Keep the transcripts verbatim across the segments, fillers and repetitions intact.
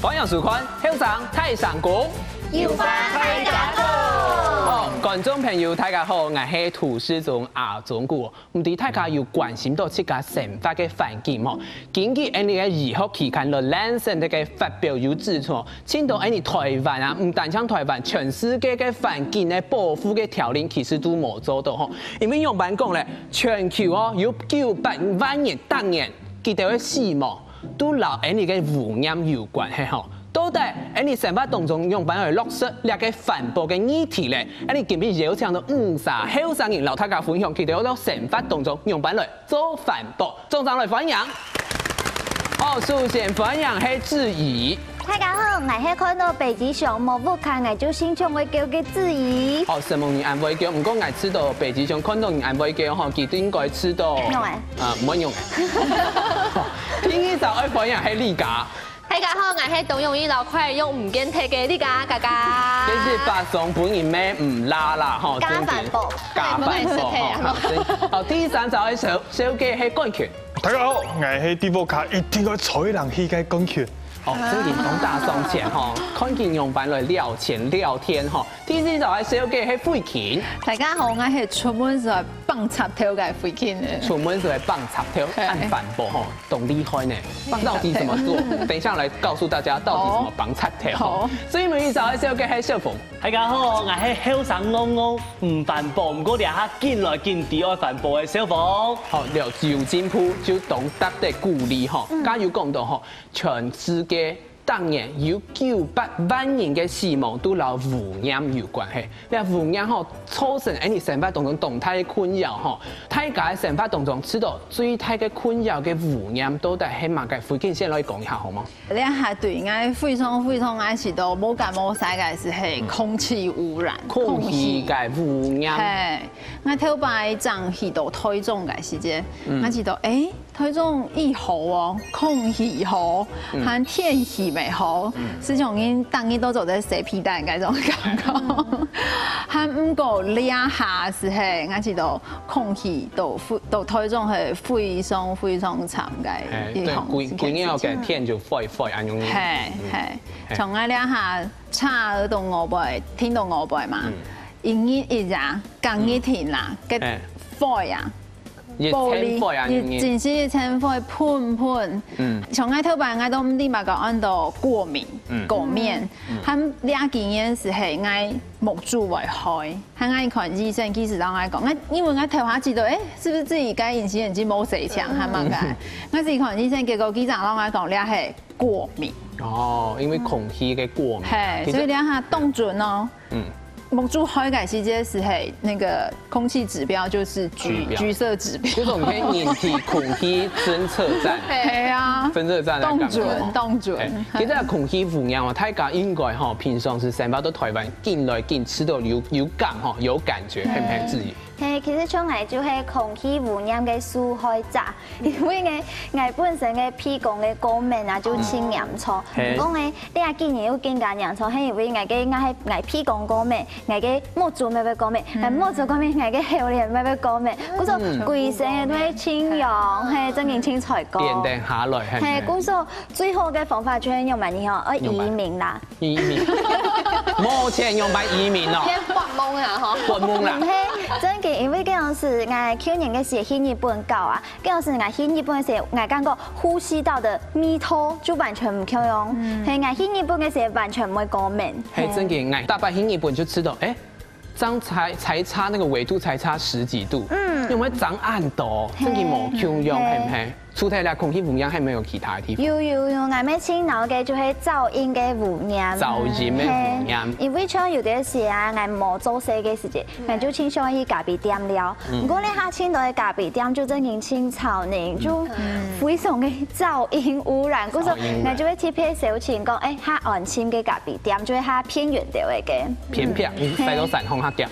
歡迎收看《後生大聲公》，有話大家講。好，觀眾朋友，大家好，𠊎係主持人阿忠哥。毋知大家有關心到自家生活个環境無？根據𠊎俚个醫學期刊The Lancet个發表有指出，盡多𠊎俚台灣啊，毋單淨台灣，全世界个環境个保護个條例其實都無做到吼。因為仰般講咧，全球哦有九百萬人逐年佢兜个死亡， 都摎𠊎俚个污染有關係吼。到底𠊎俚生活當中仰般來落實這个環保个議題咧？𠊎俚今晡日邀請到五儕後生人摎大家分享，佢兜到生活當中仰般來做環保。掌聲來歡迎！好，首先歡迎係子怡。大家好，𠊎係看到北極熊無屋下，𠊎就心中會叫个子怡。好，承蒙你恁會叫，毋過𠊎知道北極熊看到你恁會叫吼，佢應該知道。仰般？ 啊，毋會用誒。第二儕愛歡迎係麗嘉。大家好，𠊎係當容易摎快樂用毋見忒个麗嘉嘉嘉。這係發送分人咩？毋啦啦吼，加環保。真的。加環保吼。好，第三儕愛紹紹介係冠群。大家好，𠊎係在屋下一定愛吹冷氣个冠群。哦，真的當大上錢吼，看佢仰般來了錢了天吼。 第四條愛紹介係慧琴。大家好，𠊎係出門時愛放插頭个慧琴呢。出門時愛放插頭，係。恁環保吼，當厲害呢。到底怎麼做？等一下來告訴大家到底怎麼放插頭。好。最尾一條愛紹介係小鳳。大家好，𠊎係後生戇戇，毋環保，毋過這下緊來緊知愛環保个小鳳。好，了解，有進步就當值得鼓勵吼。嗯。加油講到吼，全世界 逐年有九百萬人个死亡都摎污染有關係。這污染吼，造成𠊎俚生活當中當大个困擾吼。大家个生活當中，受到最大个困擾个污染，到底係麼个？慧琴先來講一下好無？這下對𠊎非常非常愛知道，無感無事个係空氣污染，空氣个污染。係，𠊎頭擺正去到臺中个時節，𠊎知道，誒， 臺中已好哦，空氣好，嗯。還天氣乜好，嗯。就像人逐日都做得洗被單該種感覺。還毋過這下就係，𠊎知道空氣都非，都臺中係非常非常慘个一項事情。係，對，歸，歸日个天就灰灰恁樣。係，嗯。係，係。像𠊎這下車到外背，停到外背嘛，嗯。一日一夜，隔日停啦，嗯。該灰啊，係。 一層灰啊，一，你，真係一層灰，噴噴。嗯。像𠊎頭擺，𠊎都毋知麼个安到過敏，嗯。過敏。嗯。還這幾年就係𠊎目珠會開，還𠊎看醫生，其實摎𠊎講，𠊎，因為𠊎頭下知道，誒，係毋係自家隱形眼鏡無洗淨，還麼个？嗯。𠊎去看醫生，結果醫生摎𠊎講，這係過敏。哦，因為空氣个過敏。係，其實，所以這下當準哦。 嗯。目珠開个時節就係那個空氣指標就是橘，指標。橘色指標。就係𠊎俚人體空氣偵測站。係啊。偵測站个感覺。當準，當準。係，其實空氣污染哦，大家應該吼，平常時生活在臺灣，緊來緊受到有，有感吼，有感覺，係毋係，子怡？係，其實像𠊎就係空氣污染个受害者。 因為呢，𠊎本身个鼻公个過敏啊，就盡嚴重。嘿。毋過呢，這幾年又更加嚴重，係因為𠊎个，𠊎係，𠊎鼻公過敏，𠊎个目珠乜會過敏，𠊎目珠過敏，𠊎个口瀾乜會過敏，故所歸身个都係盡癢，係，真經盡衰過。變等下來，係。係，故所最好个方法就係仰般呢吼，愛移民啦。 移民。無錢仰般移民哦？變發夢啊，吼。發夢啦。毋係，真个，因為該當時𠊎舊年个時去日本搞啊，該當時𠊎去日本个時，𠊎感覺呼吸道的味道就完全毋共樣。嗯。係，𠊎去日本个時完全毋會過敏。係，真个，𠊎逐擺去日本就知道，誒， 正才，才差那個緯度才差十幾度，嗯。有無差恁多？嘿。真个無共樣，嘿。係毋係？除忒這空氣污染，還有沒有其他个地方？有，有，有，𠊎乜盡惱个就係噪音个污染。噪音个污染。嘿，因為像有个時啊，𠊎無做事个時節，嗯。𠊎就盡想去咖啡店尞。嗯。毋過這下盡多个咖啡店就真經盡吵呢，就嗯。非常个噪音污染，故所，噪音污染。𠊎就會特別小心講，誒，較安靜个咖啡店，就係較偏遠个位个。 偏僻，嗯。你駛到山項較遽。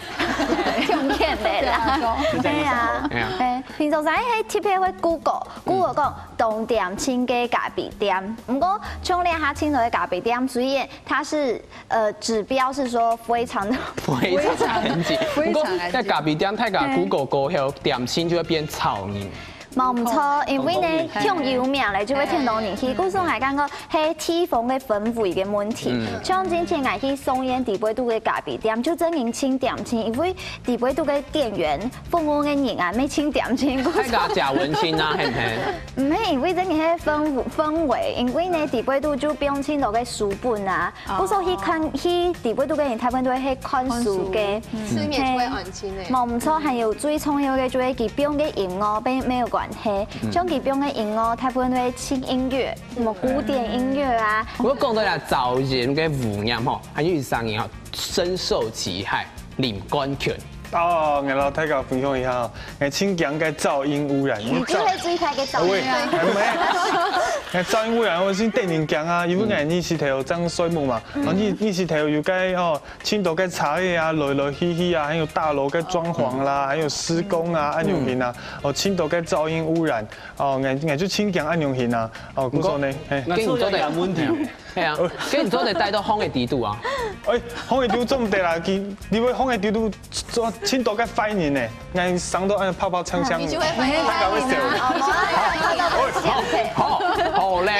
偏僻个啦。對啊，對啊。對啊。哎，平常時係特別會Google，Google講當恬靜个咖啡店。毋過，像這下盡多个咖啡店，雖然它是，呃，指標是說非常的非常安靜，非常安靜。毋過，在咖啡店，大家Google過後，恬靜就會變吵呢。無毋著，因為呢，向有名咧，就會聽到人氣。故所𠊎感覺係地方个氛圍个問題。像之前𠊎去松菸底背肚个咖啡店，就真經盡恬靜，因為底背肚个店員、服務个人啊，乜盡恬靜。大家食溫馨啊，係毋係？毋係，因為真經係氛氛圍，因為呢，底背肚就放盡多个書本啊，故所去看，去底背肚个人，大部分都會去看書个。睡眠就會安靜欸。無毋著，還有最重要个就係佢放个音樂，並沒有關係。像佢放个音樂，大部分都係輕音樂，什麼古典音樂啊。毋過講到這噪音个污染吼，還有一儕人吼，深受其害，林冠群。哦，𠊎摎大家分享一下哦，𠊎盡驚該噪音污染，因為噪，你就係最大个噪音啊。喂，還沒，該噪音污染，𠊎盡得人驚啊，因為𠊎日時頭正睡目嘛，然後日日時頭有該哦，盡多个車仔啊，來來去去啊，還有大樓个裝潢啦，還有施工啊，恁樣形啊，哦，盡多个噪音污染，哦，𠊎𠊎就盡驚恁樣形啊，哦，故所呢，嘿。該你做得，該你做得，係啊，該你做得戴到風个底肚啊。欸，風个底肚做毋得啦，佢你會風个底肚做盡多个壞人呢，𠊎生到恁泡泡嗆嗆，你就會壞人啊。大家會笑。哦，好，好，好咧。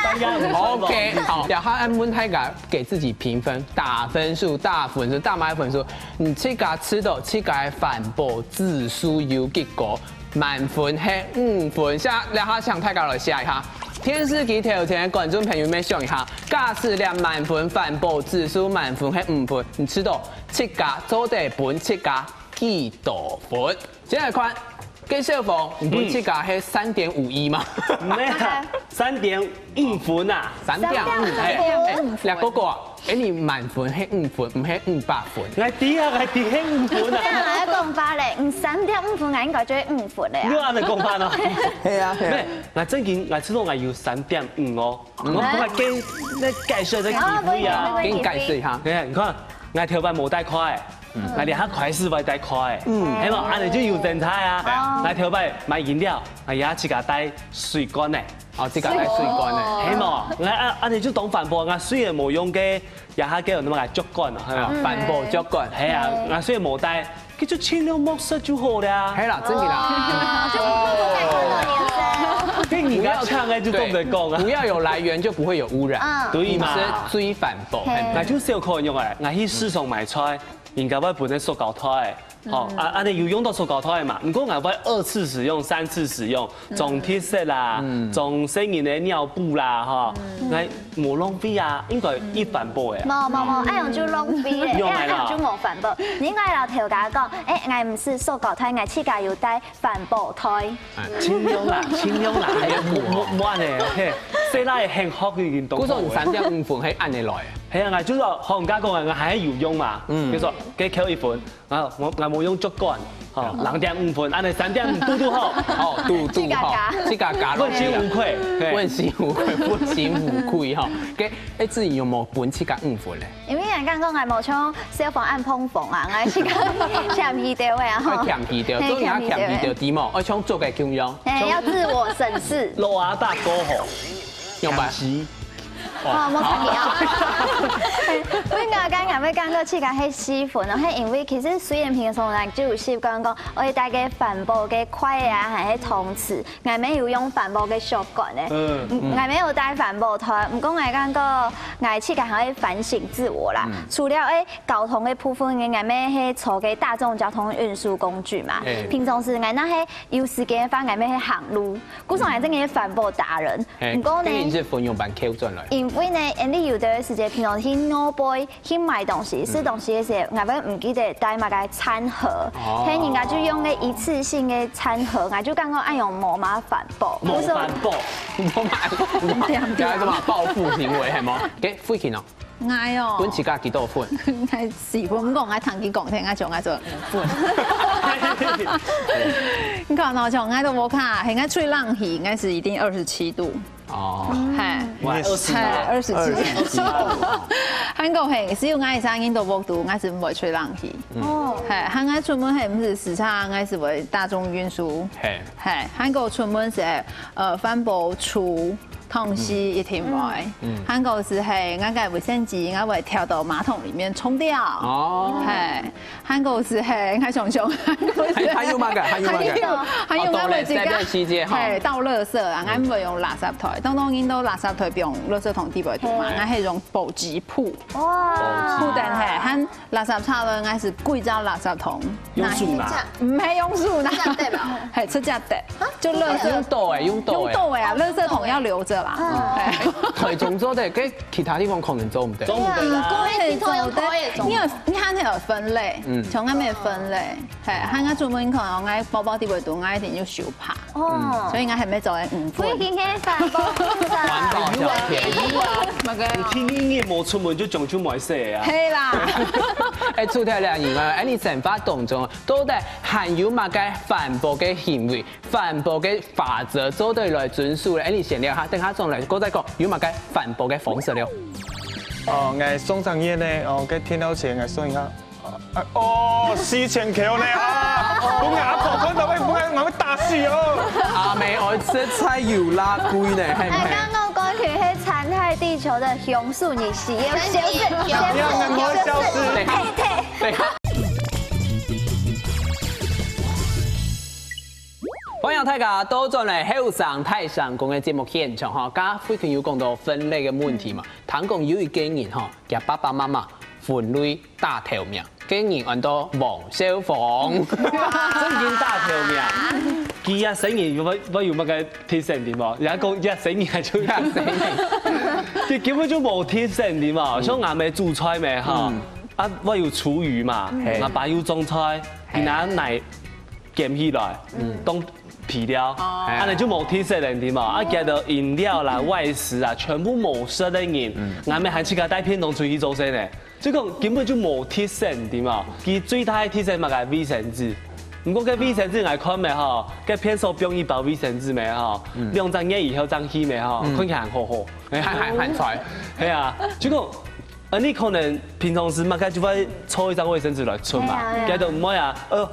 大家有錯吧？OK，好，然後恁問大家給自己評分，打分數，打分數，打麼个分數？你自家知道自家个環保指數有幾高？滿分係五分，這下請大家來寫一下。電視機頭前个觀眾朋友們想一下，假使這滿分環保指數滿分係五分，你知道自家做得分自家幾多分？先來看，該小鳳，你分自家係三點五一嗎？毋係啊，三點五分啊。三點五，欸，欸，梁哥哥啊，欸，你滿分係五分，毋係五百分。𠊎知啊，𠊎知係五分啊。這樣來講法咧，你三點五分，𠊎應該就係五分咧啊。你有恁樣講法嗎？係啊，係啊。毋係，𠊎正經，𠊎知道𠊎有三點五哦。𠊎講𠊎跟，該解釋个機會啊。哦，不會，不會，不會。給你解釋一下。你看，你看，𠊎頭擺無戴筷仔。 𠊎這下開始會戴筷仔，係無？恁樣就有精彩啊！𠊎頭擺買飲料，𠊎也自家帶水罐呢。哦，自家帶水罐呢。係無？𠊎啊，恁樣就當環保，𠊎雖然無用該，這下該有麼个竹管啊，係無？環保竹管。係啊，𠊎雖然無帶，佢就盡量莫食就好了啊。係啦，正經啦。哦，就普通个概念噻。跟人家搶个就當得講啊。不要有來源就不會有污染。嗯。對嘛？你是最環保，係。𠊎就小可用欸，𠊎去市場買菜， 人家會分个塑膠袋，吼，啊，恁樣有用到塑膠袋嘛？毋過𠊎會二次使用、三次使用，裝鐵絲啦，裝細人个尿布啦，吼，𠊎無浪費啊，應該一環保欸。無無無，恁樣就浪費咧，用來啦。恁樣就無環保。你應該摎頭家講，欸，𠊎毋使塑膠袋，𠊎自家有帶環保袋。啊，盡量啦，盡量啦，哎呀，莫莫莫呢，嘿，細倈仔很好，佢已經懂。故所你三點五分係恁樣來个。係啊，𠊎就係學人家講个，𠊎還有用嘛，就說，該扣一分。 啊，𠊎𠊎無用竹管，吼，零點五分，恁樣三點五堵堵好。哦，堵堵好，自家加。自家加落去啊。問心無愧。對。問心無愧，問心無愧吼。該，欸，自家有無分自家五分咧？因為𠊎感覺𠊎無像小鳳恁膨風啊，𠊎自家欠皮條个啊，吼。愛欠皮條，嘿，做人欠皮條，欠皮條。知無？愛像竹个共樣。嘿，要自我審視。老阿伯過河，用吧。哦，無差別哦。我應該剛剛會感覺自家係四分哦，係因為其實雖然平常人就有習慣講，愛帶个環保个筷仔啊，還係湯匙，𠊎乜有用環保个吸管呢。嗯。𠊎乜有帶環保袋，毋過𠊎感覺𠊎自家還愛反省自我啦。除了欸交通个部分，𠊎乜係坐个大眾交通運輸工具嘛。平常時𠊎若係有時間个話，𠊎乜係行路。 故所𠊎正經係環保達人。嘿，毋過呢，該你這分用板扣轉來。因為呢，𠊎有个時節，平常去外背去買東西、食東西个時節，𠊎會毋記得帶麼个餐盒，哦。嘿，人家就用个一次性个餐盒，𠊎就感覺恁樣無麼環保。無環保，無嘛，對啊，對啊。這係麼報復行為，係無？該，費氣哦。 𠊎哦，分自家幾多分？𠊎四分，毋過𠊎聽佢講，聽𠊎講，𠊎做五分。你看哦，像𠊎都無卡，係𠊎吹冷氣，𠊎係一定二十七度。哦，嘿，我二十嘿，二十七度。還過嘿，只有𠊎一儕人都無度，𠊎係毋會吹冷氣。哦，嘿，還𠊎出門嘿，毋係時常，𠊎係會大眾運輸。嘿，嘿，還過出門係，呃，環保署東西一定會。還過係係，𠊎个衛生紙，𠊎會丟到馬桶裡面沖掉。哦。係，還過係係，𠊎想想，還過係係，還有麼个？還有麼个？還有，還有哦，倒垃圾个時節吼。係，倒垃圾啊，𠊎毋會用垃圾袋，當當然倒垃圾袋放垃圾桶底背肚嘛，𠊎係用報紙簿。哇。簿等係，還 垃圾車个，𠊎係歸隻垃圾桶，用手拿。毋係用手拿，直接擲吧。係，直接擲，就垃圾。用倒个，用倒个。用倒个啊，垃圾桶要留著啦。嗯。係。台中做得，該其他地方可能做毋得。做毋得啦。嗯，過去做得，你有，你還係有分類，嗯。像𠊎乜分類，係，還有專門可能𠊎包包底背肚，𠊎一定要手帕。 哦。所以𠊎還無做得五分。我已經係環保先生。環保小便。麼个？你天天日無出門就講出來說啊。係啦。哎，除忒了以外，哎，你生活當中到底還有麼个環保个行為、環保个法則做得來遵守咧？哎，你先聊下，等下轉來過再講，有麼个環保个方式了？哦，𠊎上隻月呢，哦，該電費錢𠊎算一下。 啊，哦，四千箍呢啊！講个阿婆看到會，會，會打死哦。阿妹愛食菜油啦，貴呢，係毋係？哎，剛剛講起黑殘害地球的熊樹，你喜歡，喜歡，喜歡，你看，我笑死。嘿，嘿。等一下。歡迎大家倒轉來後生大聲公个節目現場哈。剛剛輝坤有講到分類个問題嘛，聽講有一個人哈，佢爸爸媽媽分類 打頭名，該人安到黃少峰。正經打頭名，佢啊生日會，會有麼个特色个無？人家講佢啊生日還就佢啊生日。佢根本就無特色个嘛，像𠊎姆煮菜咩哈，啊，會有廚餘嘛，𠊎爸又種菜，佢拿泥撿起來，當肥料，恁呢就無特色个嘛。啊，佢个飲料啦、外食啊，全部無色个人，𠊎姆還自家帶便當出去做事呢。 就講根本就無特色，你知無？佢最大个特色嘛，个衛生紙。毋過該衛生紙𠊎看咩吼，該便所放一包衛生紙咩吼，兩隻月以後正去咩吼，看起來還好好。還，還，還在。係啊，就講，呃，你可能平常時嘛，該就會抽一張衛生紙來出嘛，係啊，係啊。該都毋會啊，呃，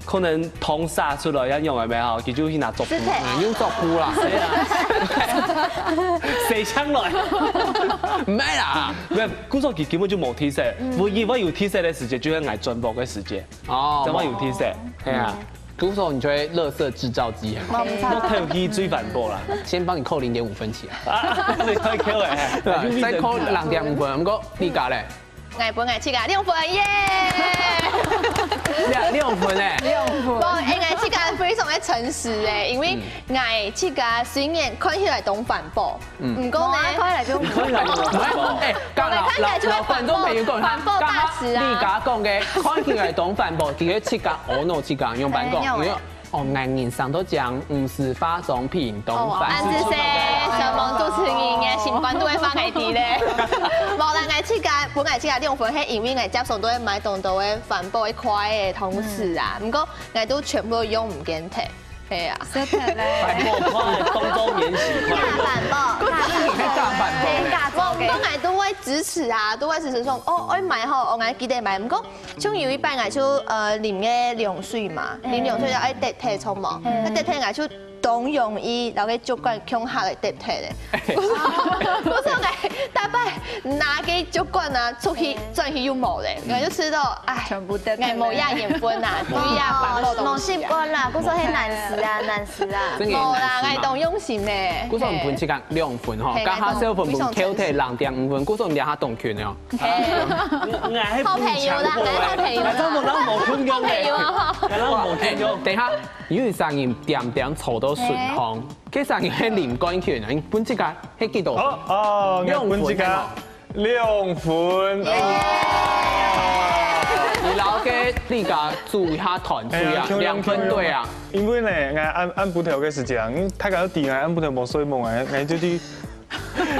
可能湯灑出來恁樣个咩吼，佢就去拿桌布。嗯，用桌布啦。係啊。洗上來。毋係啦。無，故所佢根本就無特色。唯一會有特色个時節，就係𠊎轉屋个時節。哦，正會有特色。係啊。故所你就會垃圾製造機，係嗎？我毋知。我頭去最環保啦。先幫你扣零點五分起來。啊，你太扣欸。對啊，再扣零點五分，毋過你家咧？ 𠊎分𠊎自家兩分耶！兩，兩分欸。兩分。無，欸，𠊎自家非常个誠實欸，因為𠊎自家雖然看起來當環保，毋過呢，看起來就毋環保。欸，剛剛老，老觀眾朋友講，環保大使啊。你剛剛講个，看起來當環保，其實自家，哦，no，自家用辦公，哎，因為 哦，𠊎人生都講毋使化妝品，當哦，恁仔細，承蒙主持人个心肝肚个話題咧。無啦，𠊎自家，本來自家兩分，係因為𠊎接觸到个買當多个環保个筷个同事啊，毋過𠊎都全部都用毋見忒，係啊。真的咧。環保筷當做免洗筷。環保，環保，環保。毋過𠊎都會支持啊，都會支持講，哦，愛買吼，哦，𠊎記得買。毋過 像有一擺𠊎就，呃，啉个涼水嘛，啉涼水就愛揢忒著無？該揢忒𠊎就當容易，摎該酒罐共下个揢忒咧。故所，故所𠊎逐擺拿該酒罐啊，出去轉去又無咧，𠊎就試著，唉，全部揢忒。𠊎無這緣分啊，對這環保東西啊。無習慣啦，故所係難食啊，難食啊。真个難食嘛。無啦，𠊎當用心呢。故所你分自家兩分吼，係，加下小分分，扣忒零點五分，故所你這下當勤哦。 𠊎，𠊎係好朋友啦，還好朋友啦。𠊎真無，𠊎無共樣欸。好朋友啊，吼。𠊎無共樣。等一下，有一儕人點點坐到順風，該儕人係林冠群啊，你分自家係幾多分？哦，哦，𠊎分自家兩分。兩分。你摎該自家組一下團隊啊，哎呀，兩分隊啊。因為呢，𠊎暗，暗晡頭个時間啊，因為大家都知𠊎暗晡頭無睡目啊，𠊎就去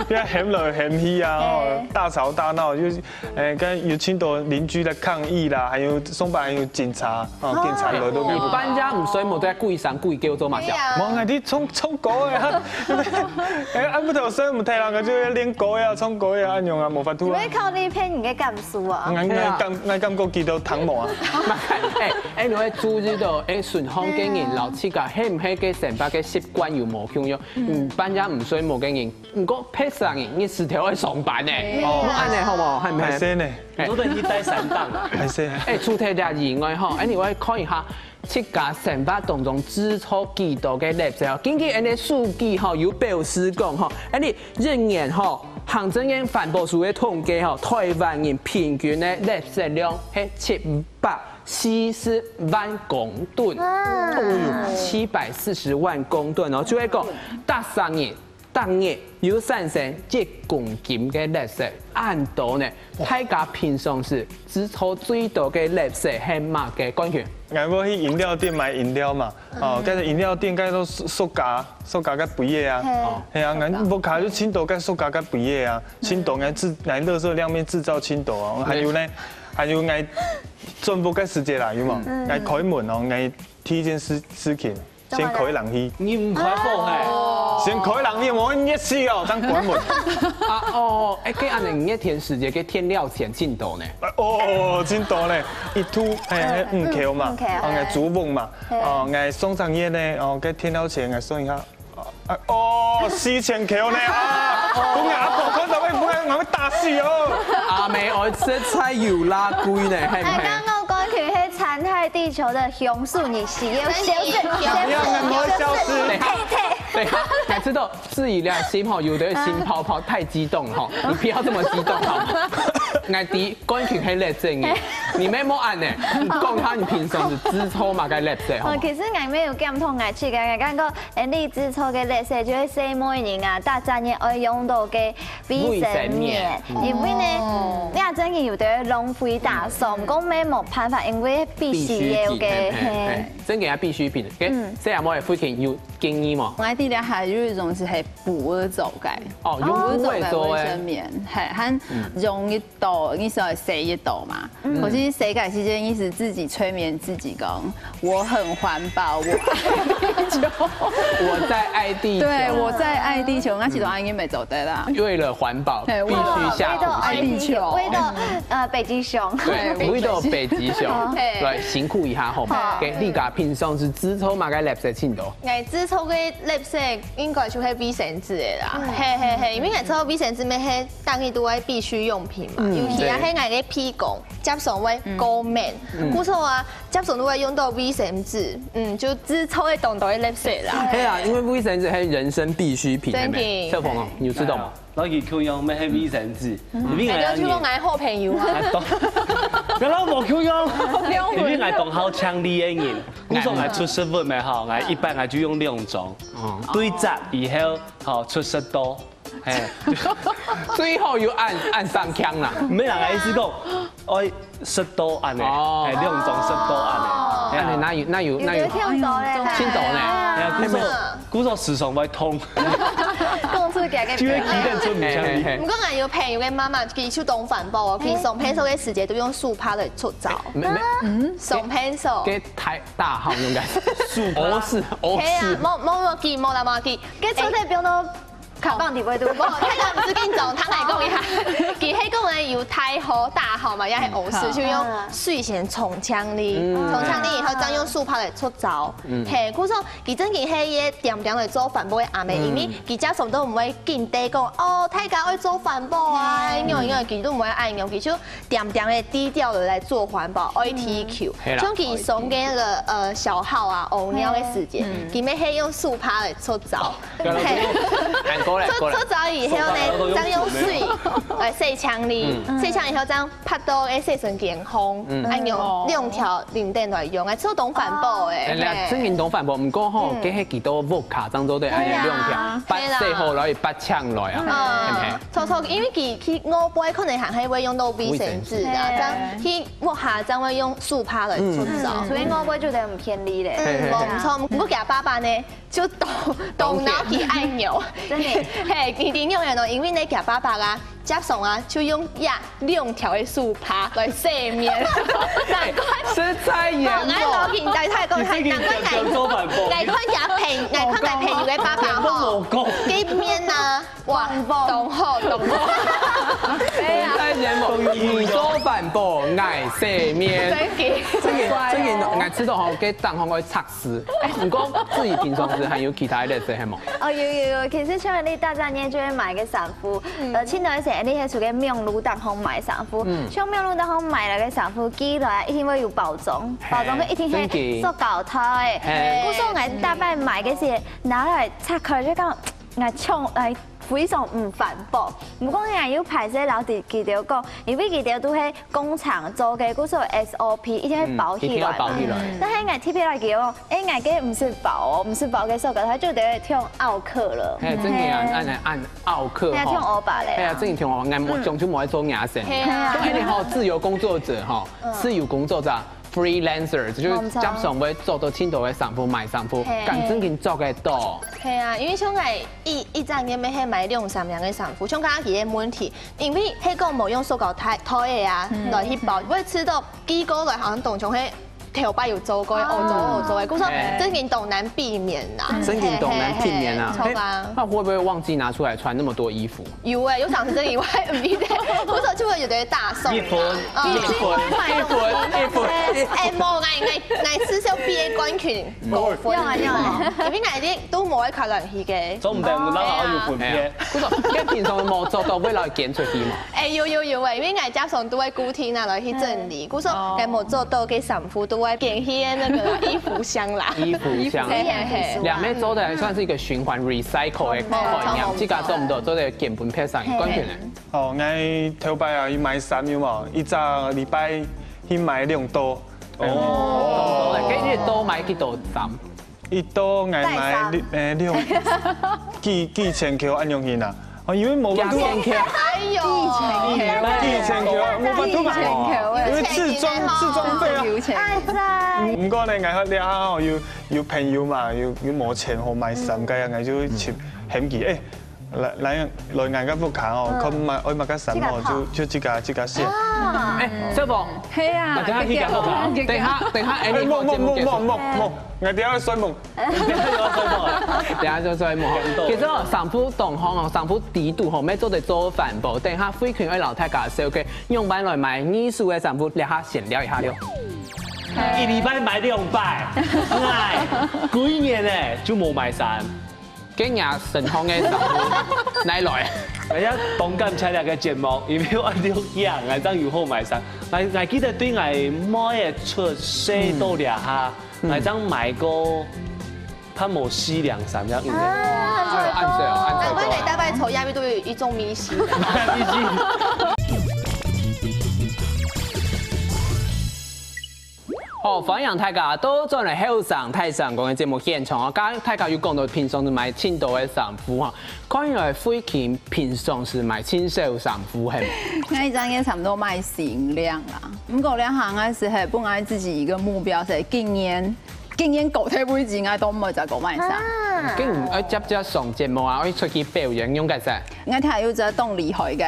不要喊來喊去啊，哦，大吵大鬧，又，誒，跟有盡多鄰居的抗議啦，還有上班還有警察，哦，警察來都沒有。你半夜毋睡目，在鬼聲鬼叫做麼个？對啊。無，𠊎在唱，唱歌个啊，誒，暗晡頭睡毋忒啦，𠊎就愛練歌啊，唱歌啊，恁樣啊，無法度啊。你會考慮別人个感受啊？𠊎，𠊎感，𠊎感覺佢兜聽無啊。誒，哎，你會注意到，哎，身項个人摎自家係毋係个生活个習慣有無共樣？嗯，半夜毋睡目个人，毋過別儕人，你日頭愛上班呢，哦，恁呢好無？係毋係？還係呢，哎，做得去帶三檔啊。還係。哎，除忒這以外吼，哎，你會看一下，自家生活當中製造幾多个垃圾哦。根據恁呢數據吼，有表示講吼，哎，你一年吼，行政院環保署个統計吼，台灣人平均个垃圾量係七百 四十萬公噸，哇，七百四十萬公噸哦，就係講，逐儕人，逐日有產生一公斤个垃圾，恁多呢。大家平常時製造最多个垃圾係麼个？冠群？𠊎會去飲料店買飲料嘛，哦，該飲料店該都塑塑膠，塑膠个杯仔啊，係啊，𠊎屋下就盡多該塑膠个杯仔啊，盡多𠊎製，𠊎垃圾量面製造盡多啊，還有呢，還有𠊎 轉屋个時節啦，有無？𠊎開門哦，𠊎第一件事事情，先開冷氣。你毋開火嘿？先開冷氣，𠊎熱死哦，正關門。啊哦，哎，該恁呢，熱天時節个電料錢盡多呢。哦，盡多呢，一度哎五箍嘛，五箍，哦，𠊎租屋嘛，哦，𠊎上隻月呢，哦，該電料錢𠊎算一下， 哦，四千箍呢啊！講阿婆看到會，會，會打死哦。阿妹，𠊎實在有罅貴呢，係毋係？哎，剛剛講佢係殘害地球的兇手，你是要消失，消失，哎呀，我要消失。太太。對，我知道自己良心吼，有的心泡泡太激動吼，你不要這麼激動好嗎？𠊎知冠群係垃圾人，你乜莫恁呢，你講下你平常時製造麼个垃圾好嗎？哦，其實𠊎乜有檢討𠊎自家，𠊎感覺 𠊎俚製造个垃圾就係細妹人啊，逐隻人愛用到个衛生棉，衛生棉。因為呢，哦，你真个有得浪費打掃，毋過乜無辦法，因為必須要个，必需品，嘿，嘿，嘿，嘿。真个啊必需品。OK，嗯。所以阿妹附近有建議無？𠊎知這下有一種係係布仔做个，哦，用布仔做个衛生棉，嘿，還容易 到，你是要洗一到嘛？嗯。可是洗个時間，你是自己催眠自己講，我很環保，我愛地球。我在愛地球。對，我在愛地球，那其實應該沒做得啦。為了環保，嘿，必須下苦心。為了愛地球。為了，呃，北極熊。對，為了北極熊，對，辛苦一下好嗎？好。OK，你家平常時製造麼个垃圾盡多？𠊎製造个垃圾應該就係衛生紙个啦。嗯。嘿嘿嘿，因為𠊎製造衛生紙乜係 逐日都愛必需用品嘛，嗯，尤其啊，對。係𠊎个鼻公，輒常會過敏，嗯。故所啊，輒常都會用到衛生紙，嗯，就製造會當多个垃圾啦。係啊，因為衛生紙係人生必需品，真的。係無？小鳳哦，你有知道嗎？老弟共樣乜係衛生紙，嗯。因為𠊎，哎，你就講𠊎好朋友啊。啊，當，跟老無共樣，因為𠊎當好清理个人，故所𠊎出食物个吼，𠊎一般𠊎就用兩種，哦。對折以後，吼，出食到。 嘿，最好有按，按三槍啦。毋係啦，𠊎意思講，愛食到恁呢，哦。嘿，兩種食到恁呢。哦。嘿啊。恁呢，哪有，哪有，哪有？有得跳走咧，盡多呢。哎呀，故所，故所時常會痛。講出來个。就會記得出毋像你。嘿，嘿，嘿。毋過𠊎有朋友个媽媽，佢就當環保哦，佢上便所个時節都用手帕來捽澡。沒，沒，嗯？上便所。該太大號那種感覺。手帕。哦，是，哦，係啊，是。無，無，無記，無啦，無記。該出去不用到 卡棒底背肚。無，大家毋使緊張，聽𠊎講一下。佢係講呢，有大號、大號嘛，也係屙屎，嗯。就用水先沖淨哩，嗯。沖淨哩以後，正用手帕來捽澡。嗯。嘿，故所，佢真个係一點點來做環保个阿妹，嗯。因為佢輒常都毋會緊張講，哦，大家愛做環保啊，嗯。因為，因為佢都毋會恁樣，佢就點點个低調个來做環保，愛地球。嗯。係啦。像佢上个那個，呃，小號啊，屙尿个時間，嗯。佢乜係用手帕來捽澡。 嘿。搓，搓澡以後呢，再用水來洗淨哩，嗯。洗淨以後再拍到个洗身間烘，嗯。恁樣兩條輪等來用，哎，做當環保欸。哎，嘿。真个當環保，毋過吼，嗯。該係幾多屋下正做得恁樣兩條，對啊。捌洗好來，捌淨來啊，嗯。嘿，嘿。搓搓，因為佢，佢外背可能還係會用到衛生紙啊，衛生紙。這樣去屋下正會用手帕來搓澡。嗯，所以外背就得很便利咧。嗯，嘿，嘿，嘿。無錯，毋過佢爸爸呢， 就動，動腦筋愛牛。真的。嘿，佢，佢仰般哦，因為呢，佢爸爸啊，輒常啊，就用這兩條个手帕來洗面。難怪。實在嚴重。哦，𠊎腦筋在太講，你這個難怪講做環保。𠊎看佢朋，𠊎看佢朋友个爸爸吼，全部無講。該面啊，哇，當好，當好。對啊。實在節目，你做環保，𠊎洗面。真个，真个，𠊎知道吼，該當好个測試。哎，毋過自己平常時還有其他个事係無？哦，有有有，其實像你大家呢就會買个衫褲，呃，盡多時你係在該網路當中買衫褲，像網路當中買來个衫褲，寄來啊一定會有包裝，包裝个一定係塑膠袋个。故所𠊎大概買个時拿來拆開就講，𠊎衝來 非常毋環保。毋過𠊎又歹勢摎佢佢兜講，因為佢兜都係工廠做个，故所SOP一定會包起來嘛。但係𠊎貼起來佢講，哎，𠊎个毋係包哦，毋係包个塑膠袋，就等於忒奧客了。嘿，真个啊，恁恁恁奧客吼。哎呀，忒opa咧。哎呀，真个忒opa，𠊎無從就無愛做牙線。係啊。哎，你好，自由工作者吼，自由工作者。 freelancer，就係經常會做到盡多个衫褲、買衫褲，敢正經做得到。係啊，因為像𠊎一一隻月乜係買兩三領个衫褲，像剛剛佢个問題，因為係講無用塑膠袋袋个啊，來去包，會試著寄過來好像當像係頭擺有做過个，哦，做哦做个，故所正經當難避免啦。正經當難避免啊。係啊，那會不會忘記拿出來穿那麼多衣服？ 有欸，有上次真以外，毋記得，我說就會有點大送。一分，一分，一分，一分。哎，無，𠊎𠊎𠊎至少比个冠群高分。有啊有啊，因為𠊎已經都無愛考慮去个。做毋得，毋得好有分別。不是，該平常無做到，為了捐出去嘛。哎，有有有欸，因為𠊎家常都會固定拿來去整理，故所𠊎無做到个衫褲都會捐去那個衣服箱啦。衣服箱。嘿嘿嘿。兩妹做得還算是一個循環 recycle 的概念，自家做毋到，做得捐分別儕，冠群呢？ 哦，𠊎頭擺啊，去買衫有無？一隻禮拜去買兩到。哦，該你一到買幾多衫？一到𠊎買六，誒，六，幾幾千箍恁樣形啊。哦，因為無幾千箍。哎喲，幾千箍，無法度買。因為置裝置裝費啊。有錢人哦。毋過呢，𠊎這下哦，有有朋友嘛，有有無錢好買衫，該樣𠊎就尋喊佢，誒， 來來來，𠊎个屋下哦，看買愛買个衫哦，就就自家自家選。哎，小寶，係啊，等下去佢屋下，等下等下，哎，你莫莫莫莫莫莫，𠊎等下愛睡夢。等下就睡夢。其實哦，衫褲當好哦，衫褲底肚吼，乜做得做環保。等下慧群愛摎大家紹介，用般來買二手个衫褲，這下先尞一下了。一禮拜買兩擺，哎，幾年呢就無買衫。 今日身項个衫褲，哪來？哎呀，當感謝這個節目，因為𠊎愛錄影，𠊎正有好買衫。𠊎𠊎記得對𠊎妹仔出世到這下，𠊎正買過，較無四領衫樣有个。哎喲，恁細哦，恁細個啊。難怪你大概坐下面都有一種迷信。好，歡迎大家倒轉來後生大聲公个節目現場哦。剛剛大家有講到平常時買盡多个衫褲哈，看起來慧群平常時買盡少衫褲係無？𠊎一隻月差不多買四領啦。毋過這下𠊎係係分𠊎自己一個目標，係今年今年過忒為止，𠊎都毋會再過買衫。啊，今日愛接接上節目啊，愛出去表演，用該衫。𠊎聽有隻當厲害个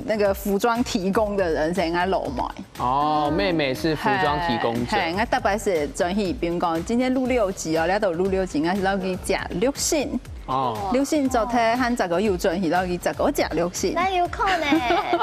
那個服裝提供的人，係𠊎老妹。 哦，妹妹是服裝提供者。係，𠊎逐擺係轉去，比如講今天錄六集哦，這兜錄六集，𠊎係摎佢借六成，哦，六成做忒，還再過有轉去摎佢再過借六成。那有可能，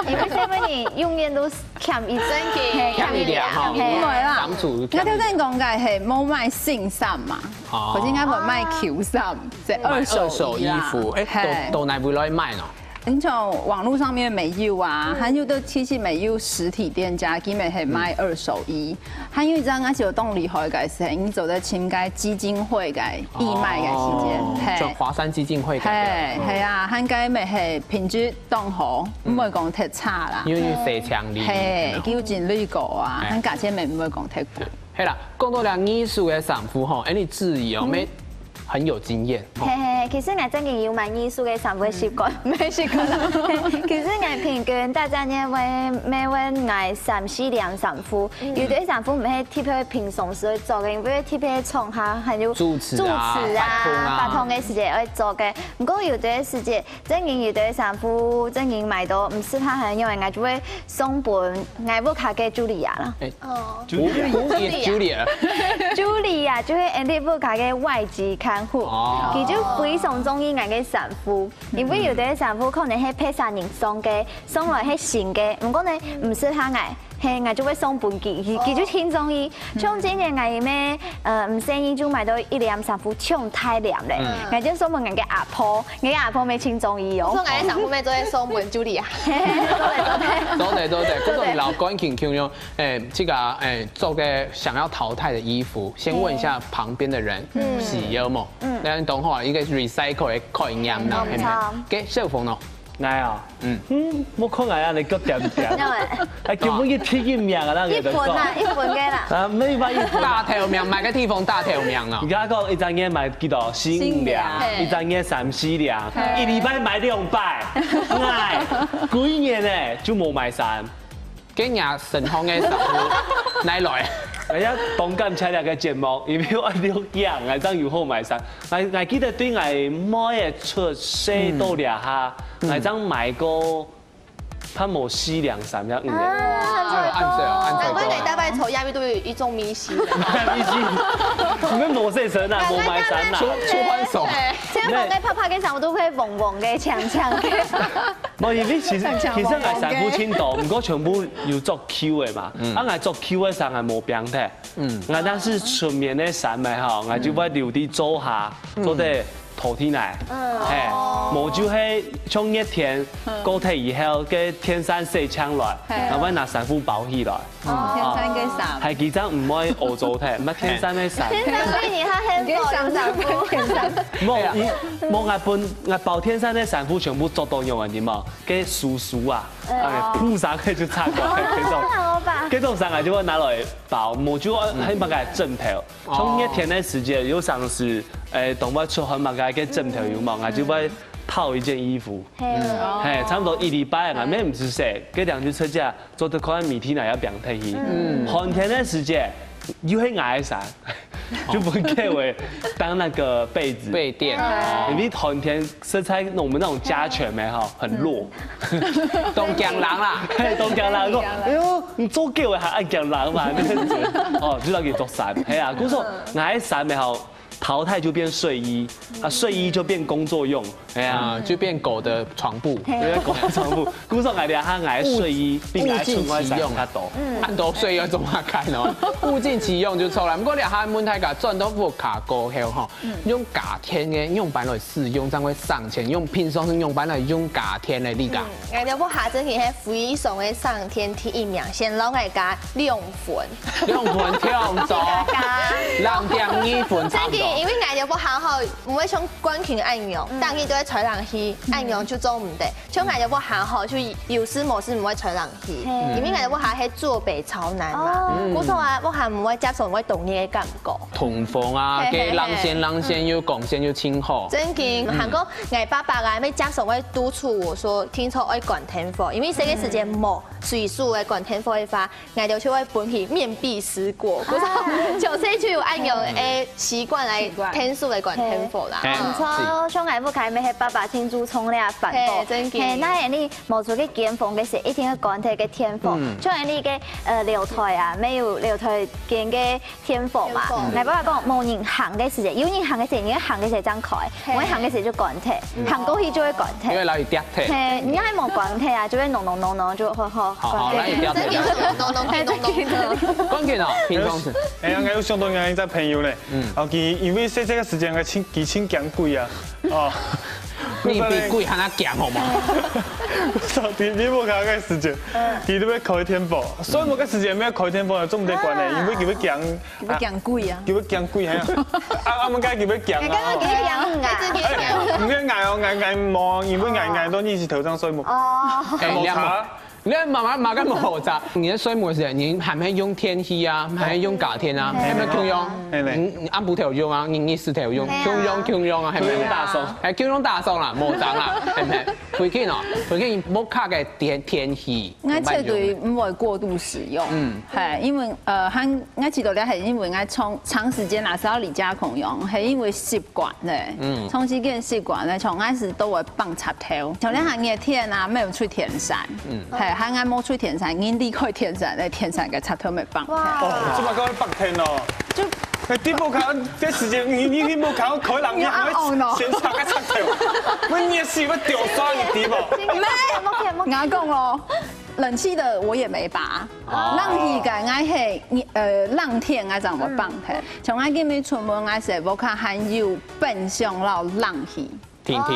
因為這位你永遠都欠一成，係，欠一領哈，係啊，毋會啦。當初，𠊎頭先講个係無買新衫嘛，哦，可是𠊎會買舊衫，係二手衣啦。買二手衣服，哎，係。都都哪位來買呢？ 你像網路上面乜有啊，還有个其實乜有實體店家，佢乜係賣二手衣。還有一隻𠊎想當厲害个係，你做得尋該基金會个義賣个時間，哦，係。就華山基金會个。係，係啊，還該乜係品質當好，毋會講忒差啦。因為有洗淨你。係，有盡水果啊，哎。還價錢乜毋會講忒貴。係啦，講到這二手个衫褲吼，哎，你自己哦，嗯。乜 很有經驗。嘿嘿，其實𠊎正經有買二手个衫褲个習慣，毋係習慣啦。其實𠊎平均大隻月會買會買三四領衫褲，有兜衫褲毋係特別平常時會著个，因為特別場合還有主持啊、主持啊、活動啊、活動个時節會著个。毋過有兜時節，正經有兜衫褲正經買到毋適合，還有𠊎就會送分𠊎屋下个Julia啦。欸，哦。Julia。Who is Julia？Julia就係𠊎屋下个外籍看護，哦。佢就非非常中意𠊎个衫褲，因為有个衫褲可能係別儕人送个，送來係新个，毋過呢，毋適合𠊎，係𠊎就會送分佢，佢佢就盡中意。像今年𠊎因為呃毋細義就買到一領衫褲，盡大領咧，𠊎就送分𠊎个阿婆，𠊎个阿婆乜盡中意哦。送𠊎个衫褲乜做得送分Julia。做得做得，故所你摎冠群共樣，誒，這個誒做個想要淘汰的衣服，先問一下旁邊的人，嗯，喜歡無？嗯，那等會一個 recycle 的概念啦，係咪？給小鳳哦，來啊，嗯，嗯，我看𠊎恁樣个點點，哎，根本就第一名啊，那個一分啊，一分个啦。啊，沒辦法，大頭名，買個地方大頭名啊。你剛剛講一隻月買幾多？四五領，一隻月三四領，一禮拜買兩擺，哎，幾年呢就無買衫。 今日身項个衫褲拿來。哎呀，當感謝這個節目，因為𠊎兩樣，𠊎正有好買衫。𠊎𠊎記得對𠊎妹仔出世到這下，𠊎正買過，差無四領衫也五領。哎呦，恁細哦，恁細個。難怪你大概頭壓力都有一種迷信。你是，你們無洗身啊，無買衫啊。出出換手。像我个泡泡个衫，我都會黃黃个、強強个。無，因為其實其實𠊎衫褲盡多，毋過全部有著Q个嘛。啊，𠊎著Q个衫𠊎無放忒。嗯，𠊎若係出面个衫仔吼，𠊎就會留在灶下，做得拖地泥。嘿，無就係像熱天過忒以後，該天衫洗淨來，𠊎會拿衫褲包起來。 天山个衫。還幾張毋會屙糟忒，毋係天山个衫。天山對你較幸福，有衫褲。無，你無，𠊎分𠊎包天山个衫褲全部著到用个，你無？該叔叔啊，哎，鋪上去就擦過，該種，該種衫啊就會拿來包，無就還買個枕頭。像熱天个時節，有常時，誒，當會出汗嘛，該个枕頭有無？𠊎就會套一件衣服，嘿，差不多一禮拜，𠊎乜毋使洗，該兩就出價。 做得看媒體哪樣表現去。寒天个時節，又係𠊎个衫，就分客委當那個被子。被墊。因為寒天實在我們那種家犬們哈很弱，當驚人啦。嘿，當驚人，講，哎呦，你做客委還愛驚人嘛？那個哦，就要給做衫，嘿啊，故所𠊎个衫們哈，淘汰就變睡衣，啊，睡衣就變工作用。 哎呀，啊，就變狗的床鋪。因為狗的床鋪，故所𠊎這下𠊎睡衣比𠊎穿个衫較多。很多睡衣要怎麼看哦？物盡其用就著啦。毋過這下問大家轉到屋下過後吼，用家電个樣般來使用，正會省錢。用平常時樣般來用家電个，你講？𠊎兜屋下真係非常个省電第一名，先摎𠊎加兩分。兩分忒多，零點二分差不多。真个，因為𠊎兜屋下吼，毋會像冠群恁樣，逐日都愛吹冷氣，恁樣就做毋得。 像𠊎兜屋下吼，就有事無事毋會吹冷氣，因為𠊎兜屋下係坐北朝南嘛，故所啊，屋下毋會接受會凍熱个感覺。通風啊，該冷線冷線又光線又盡好。真个，還過𠊎爸爸啊，乜接受會督促𠊎說，定著愛關電火，因為這個時節無水手个關電火个話， 𠊎兜就會分佢面壁思過，故所從細就有恁樣个習慣來天數來管天火啦。嘿毋錯，像𠊎屋下乜係爸爸盡注重這環保。嘿，真个。嘿，該你無出去見風个時，一定愛關忒个電火。像你个呃樓梯啊，乜有樓梯間个電火嘛。𠊎爸爸講，無人行个時節，有人行个時節，你愛行个時節正開，無人行个時節就關忒，行過去就會關忒。因為老有跌忒。嘿，你還無關忒啊，就會噥噥噥噥，就會好。好好，來一條。真个有咚咚咚咚咚。關鍵哦，平常時。哎呀，𠊎有想到𠊎一隻朋友咧，哦，佢因為細細个時間，佢盡佢盡驚鬼啊，哦，你比鬼還較驚好嗎？上天天無開个時間，佢都要開天火，所以無个時間要開天火，做毋得關咧，因為佢會驚，你會驚鬼啊？佢會驚鬼，係啊，啊，啊，毋該佢會驚啊。你驚啊？哎，毋係𠊎哦，𠊎𠊎無，因為𠊎𠊎都日時頭上睡目，哦，哎，無差。你看媽媽媽跟我講，你在睡目个時候，你還會用電器啊，還會用家電啊，係毋係共樣？係咧。你你暗晡頭用啊，你日時頭用，係啊。共樣共樣啊，係毋係？打爽。哎，共樣打爽啦，無差啦，係毋係？回去哦，回去屋下个電電器。𠊎絕對毋會過度使用，嗯，係，因為呃，還𠊎知道這係因為𠊎長長時間也係愛離家共樣，係因為習慣咧，嗯，長時間習慣咧，從𠊎時都會放插頭，像這下熱天啊，沒有吹電扇，嗯，係，還𠊎無吹電扇，人離開電扇，那電扇个插頭沒放，哇，哦，這麼高會放天哦。就哎，你無看，這時間你你你無看，開冷氣，你要按on哦。先插个插頭，我熱死，我掉沙，你知無？沒，我講咯，冷氣的我也沒拔，冷氣个𠊎係呃冷天𠊎正會放忒，像𠊎今日出門𠊎係屋下還有冰箱摎冷氣。聽聽，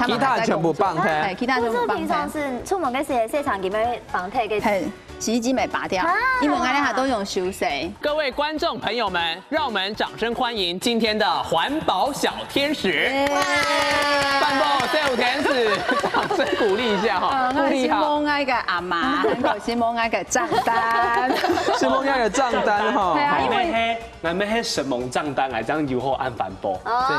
其他全部放忒。其他全部放忒。平常時出門个時，洗衫機會放忒个。 洗衣機沒拔掉，因為𠊎兩下都用手洗。各位觀眾朋友們，讓我們掌聲歡迎今天的環保小天使，飯後小天使，掌聲鼓勵一下哈，我係望𠊎个阿媽，還有係望𠊎个帳單，係望𠊎个帳單哈。對啊，因為係，𠊎乜係承蒙帳單，𠊎正有好恁環保。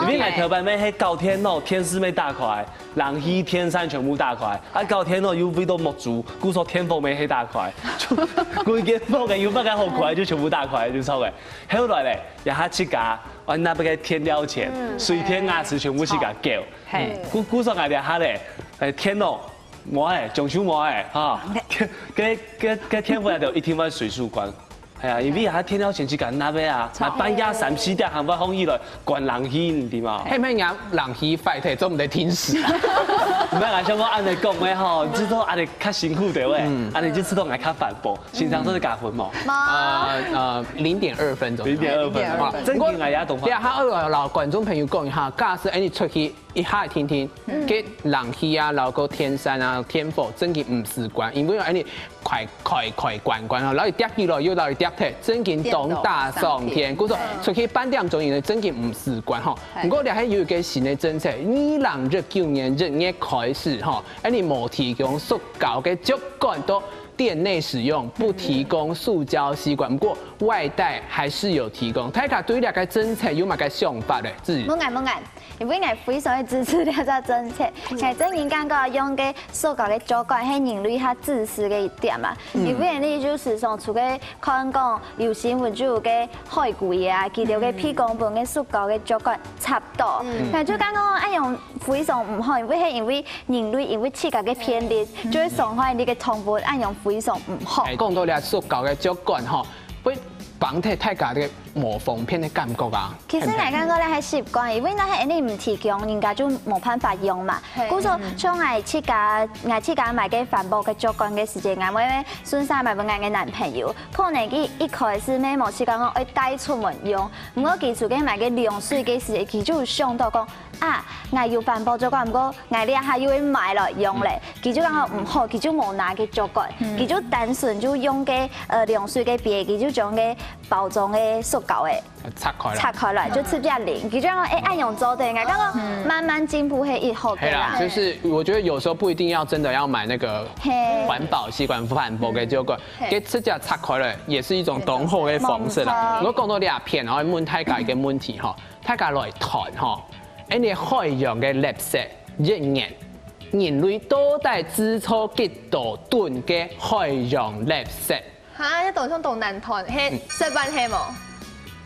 因為𠊎頭擺乜係搞電腦，電視乜打開。 冷氣、電扇全部打開，啊搞電腦又為到目珠，故所電火乜係打開，就規間房个有麼个好開就全部打開就著个。後來咧，這下自家，啊拿該个電料錢，水電瓦斯全部自家繳。故故所𠊎這下咧，電腦無欸，裝修無欸，哈，該該該電火就一定愛隨手關。 係啊，因為佢電料錢自家拿个啊，還半夜三四點還會䟘起來關冷氣，你知無？係毋係人冷氣壞忒，做毋得停駛啊？毋係，𠊎想講恁仔講个吼，知道恁仔較辛苦个喂，恁仔就知道𠊎較環保，先生做得加分無？呃呃，零點二分鐘。零點二分鐘，正經𠊎也懂。對啊，還愛摎觀眾朋友講一下，假使恁仔出去 一下定定，該冷氣啊，摎該電扇啊、電火，正經毋使關，因為恁仔開開開關關吼，摎佢跌起來又摎佢跌忒，正經當大傷電。故所出去半點鐘以內，正經毋使關吼。毋過這下有一個新个政策，二零一九年一月開始吼，恁仔無提供塑膠个竹竿到店內使用，不提供塑膠吸管，毋過外帶還是有提供。大家對這個政策有麼个想法咧？志怡。問𠊎問𠊎。 因為𠊎非常个支持這隻政策，𠊎正經感覺用該塑膠个竹竿係人類較自私个一點嘛。因為你就時常出去看講有新聞就有該海龜啊，佢兜个鼻公分个塑膠个竹竿插到，𠊎就感覺恁樣非常毋好，因為係因為人類因為自家个便利，就會傷害你个動物，恁樣非常毋好。講到這塑膠个竹竿吼，會放忒大家个 無方便个感覺啊。其實𠊎感覺這係習慣，因為若係恁仔毋提供，人家就無辦法用嘛。故所像𠊎自家，𠊎自家買个環保个竹竿个時節，𠊎會順續買分𠊎个男朋友。可能佢一開始乜無習慣講愛帶出門用，毋過佢自家買个涼水个時節，佢就有想到講，啊，𠊎有環保竹竿，毋過𠊎這下又會買來用咧。佢就講毋好，佢就無拿該竹竿，佢就單純就用該呃涼水个杯，佢就將該包裝个塑膠个 拆開來。拆開來，就直接淋。佢就講，哎，恁樣做得，𠊎感覺慢慢進步係一好个啦。係啦，就是我覺得有時候不一定要真的要買那個環保吸管、環保个吸管，給直接拆開來也是一種當好个方式啦。我講到這片，然後問大家一個問題哈，大家來談哈，恁仔海洋个垃圾，一年人類到底製造幾多噸个海洋垃圾？ 哈，這當像當難斷，嘿，十萬係無？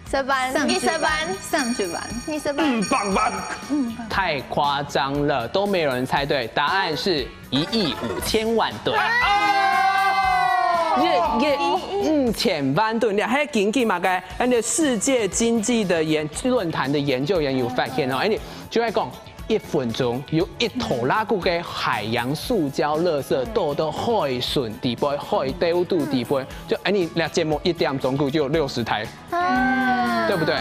十萬，二十萬，三十萬，二十萬，五百萬，太誇張了，都沒有人猜對，答案是一億五千萬噸。一億五千萬噸，你還根據麼个？恁仔世界經濟的研論壇的研究員有發現哦，哎，你就在講。 一分鐘有一拖拉庫个海洋塑膠垃圾倒到海脣底背、海底肚底背，就恁仔這節目一點鐘就有六十台，對不對？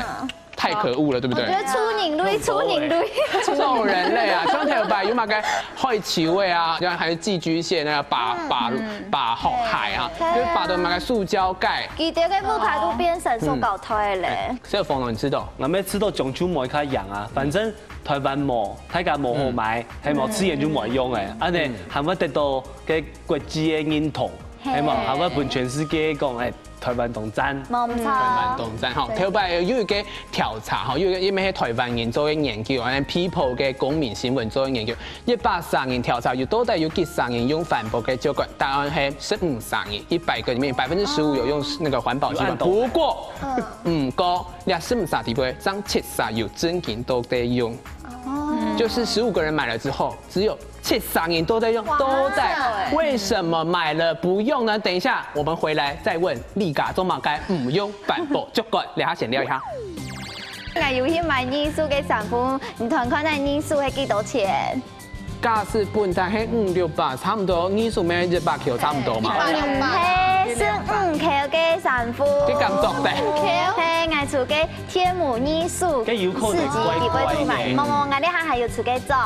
太可惡了，對不對？我覺得出人類，出人類，這種人類啊，像頭擺有麼个海鰍仔啊，然後還有寄居蟹那個巴巴巴海啊，就巴到麼个塑膠蓋，佢兜个屋下都變成塑膠袋咧。所以風龍，你知道？𠊎乜知道中秋無較樣啊，反正 台灣無，大家無好買，係無自然就無用誒。恁仔還會得到該國際个認同，係無？還會分全世界講，誒，台灣當讚。無毋著。當讚吼，頭擺有一個調查吼，有一個因為係台灣人做个研究，恁仔People个公民新聞做个研究，一百儕人調查有到底有幾儕人用環保个吸管？答案係十五儕人，一百個裡面百分之十五有用那個環保吸管。不過，毋過 這十五儕底背，正七儕有正經到底用。就是十五個人買了之後，只有七儕人到底用，都在。為什麼買了不用呢？等一下我們回來再問。你家做麼个毋用環保吸管，這下先尞一下。𠊎有去買二手个衫褲，你看看該二手係幾多錢？假使本旦係五六百，差毋多二手咩一百箍差毋多嘛。一百六百。毋係，十五箍个衫褲。你敢著得？五箍？係，𠊎出个天母二手，該有可能四級，佢會做賣。乖乖呢。無無，𠊎這下還有出个做，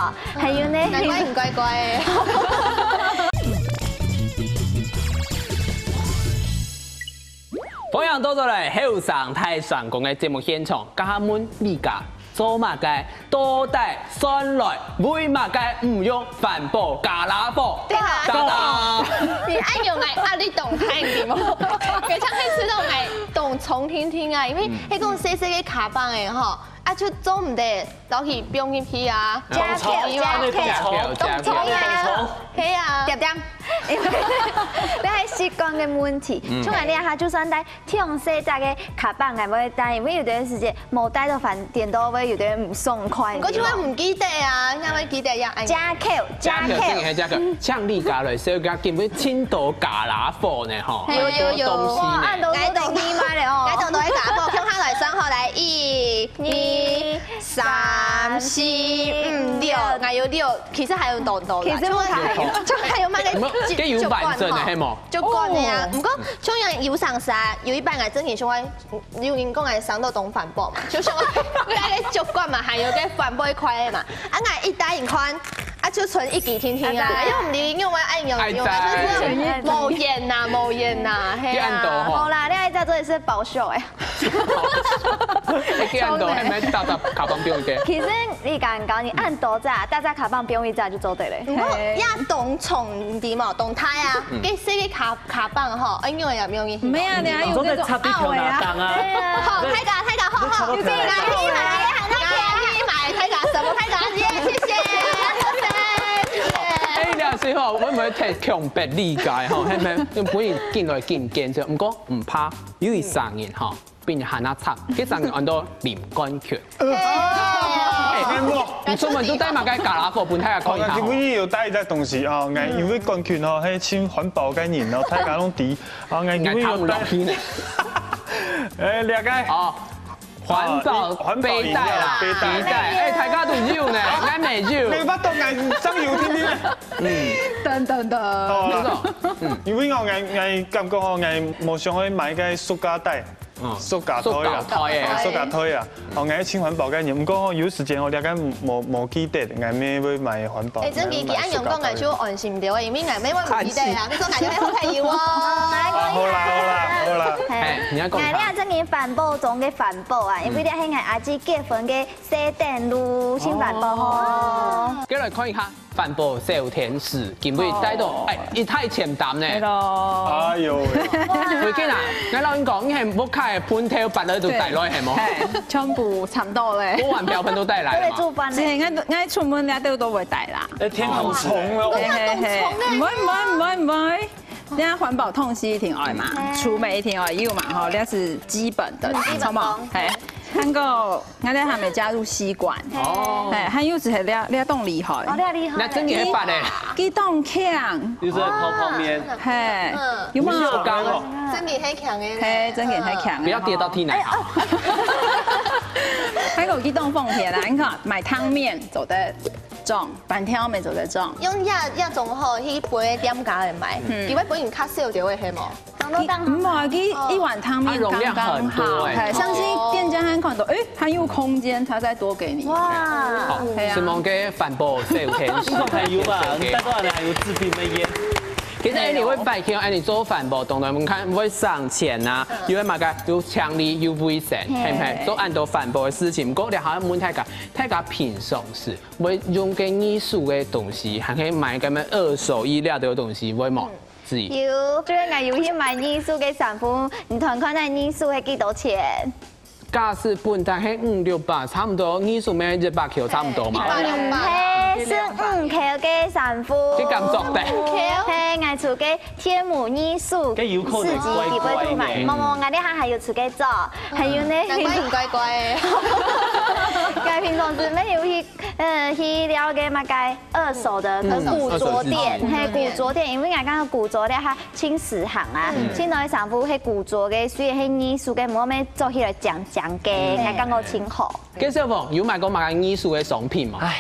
還有呢。難怪你乖乖。 歡迎倒轉來後生大聲公个節目現場，這下問你家做麼个，到底算來為麼个毋用環保傢啦伙？對啊。當當。你恁樣來壓力當大，你知無？佢像係知道來當重聽聽啊，因為嗯。該講細細个卡邦个吼，啊就做毋得，摎佢放入去啊。加扣，加扣，加扣，當重啊。係啊。點點。因為這係習慣个問題，嗯。像𠊎這下就算帶 像細隻个卡邦𠊎會帶，因為有段時間無帶到飯店都會有點毋爽快。毋過就會毋記得啊，應該會記得要按。加扣，加扣。加扣，真个係加扣。像你家來，所以佢今日盡多傢啦伙呢，吼。有，有，有。東西呢。哇，恁多都等你買了哦。𠊎等都會傢啦伙，共下來算好，來，一、二、三、四、五、六，𠊎有六，其實還有當多啦，其實我還有。就還有，就還有買个，有無？該有完整个，係無？ 就講个啊。哦。毋過像樣有上山，有一擺𠊎正經想愛，有人講𠊎生到當環保嘛，就想愛帶个酒罐嘛，還有个環保个筷仔嘛。啊，𠊎一打開看，啊，就伸一支定定啊，哎呀。又毋知用啊，愛用用啊，哎，就是無煙吶，無煙吶，係啊。你恁多吼。好啦，你愛這做也是保守欸。你恁多，還買大大卡邦放个。其實你講講，你恁多隻，大隻卡邦放一隻就做得了。毋過也當重，你知無？當大啊，嗯。該細个卡 卡邦吼，哎，因為也無用。毋係啊，你還有那種奧的啊。你做得插地球拿檔啊。對啊。好，大家，大家，好，好，有這個來，你買，你買，大家什麼，大家，耶，謝謝，謝謝，謝謝。哎，你老師吼，會毋會太強迫理解吼？係毋係？用本人緊來緊見著，毋過毋怕，有一儕人吼，比你還較慘，該儕人安到林冠權。 哎，你出門都帶麼个傢啦伙分大家看一下吼。哦，𠊎今日有帶一隻東西啊，𠊎因為冠權吼，係盡環保个人哦，大家攏知啊，𠊎今日有帶。哎，這個。哦，環保背帶啦，環保飲料，背帶。背帶。哎，大家都有呢，𠊎沒有。沒辦法，𠊎正有定定。嗯。等等等。哦。因為哦，𠊎，𠊎感覺哦，𠊎無想愛買个塑膠袋。 嗯。塑膠袋啊。塑膠袋欸。塑膠袋啊。哦，𠊎盡環保个人，毋過吼，有時間吼，這個無，無記得，𠊎乜會買環保。哎，真个，佢恁樣講，𠊎就安心了，因為𠊎乜會毋記得啊，你講𠊎就會好朋友哦。啊，好啦，好啦，好啦。嘿。哎，你愛講啥？𠊎這正經環保中个環保啊，因為這係𠊎阿姊結婚个聖誕禮，盡環保吼。哦。再來看一下。 環保小天使，今日帶到，哦。哎，一大清單呢。係咯。哎喲喂。最近啊，𠊎摎你講，你係屋下个盆頭、缽仔都帶來，係無？嘿，全部差不多咧。鍋碗瓢盆都帶來了嘛。都來煮飯咧。係，𠊎，𠊎出門這兜都會帶啦。哎，天好重哦。嘿，嘿，嘿。毋會，毋會，毋會，毋會。人家環保桶是一定愛嘛，嗯。除黴一定愛有嘛，吼，這是基本的，嗯，基本功。好無？嘿，還過 𠊎這下還沒加入吸管。哦。嘿，還有一個這，這當厲害。哦，這厲害。該真个係發个。佢當強。就是在泡泡麵。嘿，嗯。有無？不鏽鋼哦。真个係強个呢。嘿，真个係強个。不要跌到地泥哈。還有佢當方便啊，你看，買湯麵做得裝，粄條乜做得裝。用這，這種吼，去分店家來買，嗯。佢會分你較少就會，係無？ 佢，毋係，佢一碗湯麵剛剛好，啊，容量很多欸。嘿，像是店家還看到，欸，還有空間，他再多給你。哇。好，對啊。承蒙該環保小天使。還有吧，你帶過來還有治病的煙。其實你會發現，哎，你做環保，當然你看會省錢啊，嗯。又會麼个，又淨俐又衛生，嘿。係毋係？做恁多環保个事情，毋過你還愛問大家，大家平常時會用該二手个東西，還係買該麼个二手衣料个東西，會無？嗯。 有，就係𠊎有去買二手个衫褲，你看看該二手係幾多錢？假使本旦係五六百，差毋多二手乜一百箍差毋多嘛。一百六百。嘿，十五K个衫褲。你敢著得？係，𠊎出个天母艺術市集，佢有可能怪怪呢。佢會做賣。無無，𠊎這下還有出个著，還有呢。難怪你怪怪个。𠊎平常時乜有去，呃，去了解麼个二手的，可能古著店，係古著店，因為𠊎感覺古著店佢盡時行啊，盡多个衫褲係古著个，雖然係藝術个，無乜做起來靚靚个，𠊎感覺盡好。 該小鳳有買過麼个藝術个商品無？唉，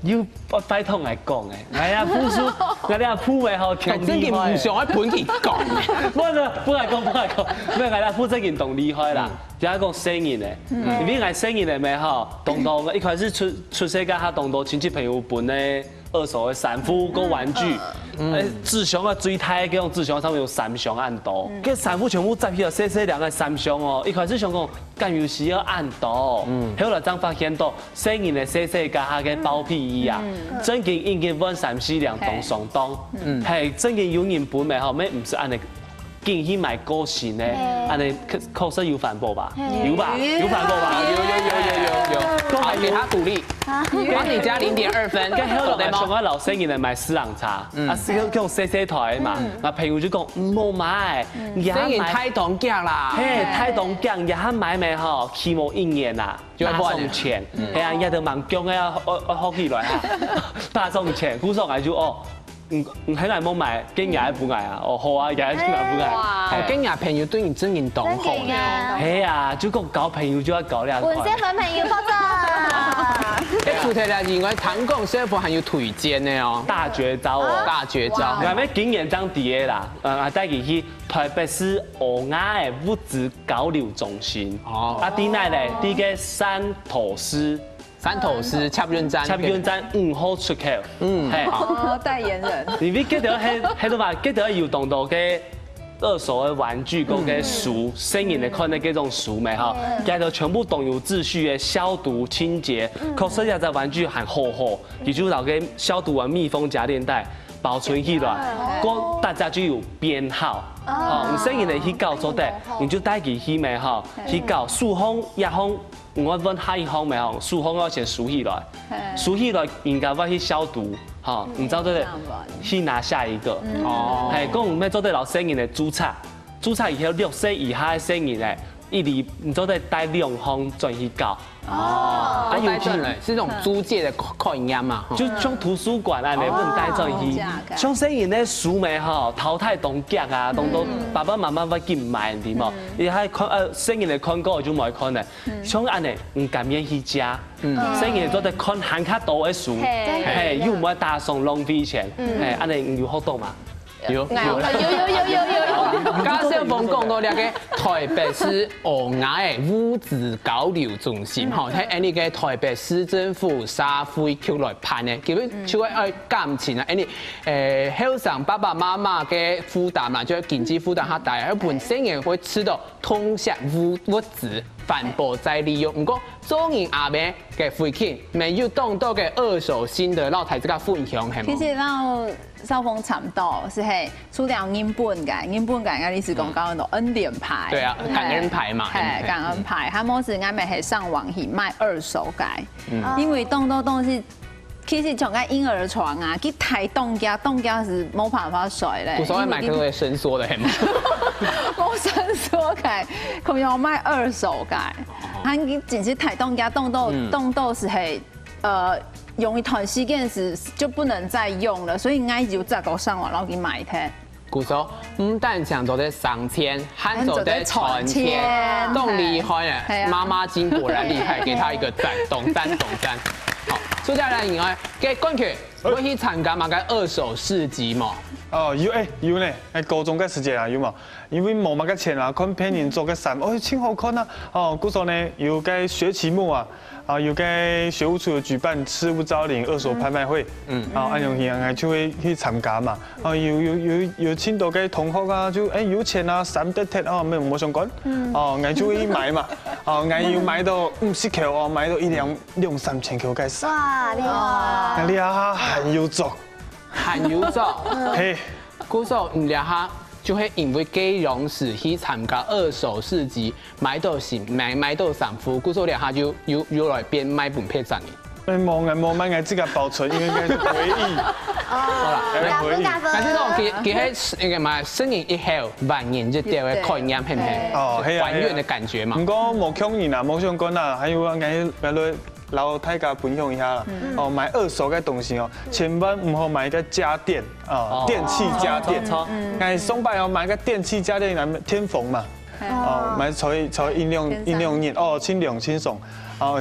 又愛拜託𠊎講欸，𠊎這鋪書，𠊎這鋪位吼，哎，真个毋想愛分佢講。毋毋，毋愛講，毋愛講，毋，𠊎這鋪正經當厲害啦，就係講細人仔，因為𠊎細人仔乜吼，當多一開始出出世該下，當多親戚朋友分个二手个衫褲跟玩具，欸，紙箱啊最大个該種紙箱上面有三箱恁多，該衫褲全部集起來，細細兩个三箱哦，一開始想講 敢有需要恁多？後來正發現到，細人仔細細該下个包屁衣啊，正經一日換三四領當相當，係正經有人分个吼，乜毋使恁呢，緊去買過新个，恁呢確確實有環保吧？有吧？有環保吧？有有有有有有，好，給他鼓勵，幫你加零點二分，該後來𠊎想愛摎細人仔買四輪車，啊，係用用細細台嘛，啊朋友就講毋好買，你還買。細人太當遽啦。 係，太當遽，也還買咩吼，起碼一年啊，就要換了。打上錢，係啊，也都蠻強个啊，愛愛學起來啊，打上錢，故所𠊎就哦，嗯嗯，還來莫買，跟人家不買啊，哦好啊，人家就買不買。哦，跟人家朋友對你真正當好呢。係啊，就講交朋友就要交這款。本身分朋友不錯。該除忒了以外，聽講師傅還有推薦个哦。大絕招哦，大絕招。𠊎乜今年正知个啦，呃，帶佢去 台北市烏鴉个物資交流中心。哦，啊，在哪咧？在該三頭市。三頭市捷運站。捷運站五號出口。嗯，係。哦，代言人。因為該兜係係个嘛，該兜有當多个二手个玩具，跟个書，細人仔看个該種書咩吼，該兜全部當有秩序个消毒清潔，確實這隻玩具還好好，佢就摎該消毒完密封夾鏈袋 保存起來，過大家就有編號。哦，你細人仔去搞做得，你就帶佢去咩吼，去搞，手項、一項，毋愛分下一項咩吼，手項愛先收起來，收起來，人家會去消毒，吼，你知道對不對？去拿下一個。哦，係，講毋係做得摎細人仔註冊，註冊以後六歲以下个細人仔，一日你做得帶兩項轉去搞。 哦，啊，有帶轉來，係一種租借个概念嘛，吼。就像圖書館恁呢，分帶轉去。像細人仔書咩吼，淘汰當遽啊，當多爸爸媽媽會緊買，對無？佢還看，呃，細人仔看過就毋愛看了。像恁呢，毋甘願去借，細人仔做得看還較多个書，係，又毋會打爽浪費錢，係，恁呢你有學到嘛？ 有，有，有，有，有，有，有。剛剛小鳳講到這個台北市烏鴉个物資交流中心，吼，係恁呢个台北市政府社會局來辦个，基本就係愛減輕啊，恁呢，誒，後生爸爸媽媽个負擔嘛，就係經濟負擔較大，而本身也會使到通惜物物資，環保再利用。毋過做人阿姆个父親，乜有當多个二手心得，摎大自家分享，係無？其實摎 少峰差毋多，係係，除了日本个，日本个，𠊎意思講講到恩典牌，對啊，感恩牌嘛，係，恩典牌。感恩牌，還無係𠊎乜係上網去買二手个，因為當多東西，其實像該嬰兒床啊，佢太當遽，當遽係無辦法睡咧。有時候會買可以伸縮的，係嗎？無伸縮个，可以買二手个，佢真係太當遽，當到當到係係，呃，用一段時間係就不能再用了，所以𠊎就再過上網，然後去買忒。故所，毋單淨做得省錢，還做得賺錢，當厲害啊！係啊。媽媽經果然厲害，給她一個讚，當讚當讚。好，接下來另外，該冠群，會去參加麼个二手市集無？哦，有誒，有呢，誒，高中个時節啊，有無？因為無麼个錢啊，看別人著个衫，哦，真好看啊，哦，故所呢，有該學期末啊， 啊，有个學務處有舉辦失物招領二手拍賣會，嗯，啊，恁樣去，𠊎就會去參加嘛。啊，有有有有盡多个同學啊，就誒有錢啊，衫得忒啊，無無相干，哦，𠊎就會去買嘛。哦，𠊎有買到五十箍哦，買到一兩兩三千箍个衫，哇，厲害！該你啊，還有著，還有著，嘿，故所你這下就係因為該樣式去參加二手市集， 買到新，買買到衫褲，故所這下就又又來變賣分別儕人。哎，無，哎，無，慢慢自家保存，因為應該是回憶。好啦，哎，回憶。但是講佢佢係應該嘛，生日以後萬年一掉个概念，係毋係？哦，係啊，還原的感覺嘛。毋過無共樣啦，無相干啦，還有啊，𠊎來摎大家分享一下啦。哦，買二手个東西哦，千萬毋好買一個家電啊，電器家電。哎，上擺哦，買個電器家電來添房嘛。哦，買吹吹一兩一兩年，哦，清涼清爽。哦，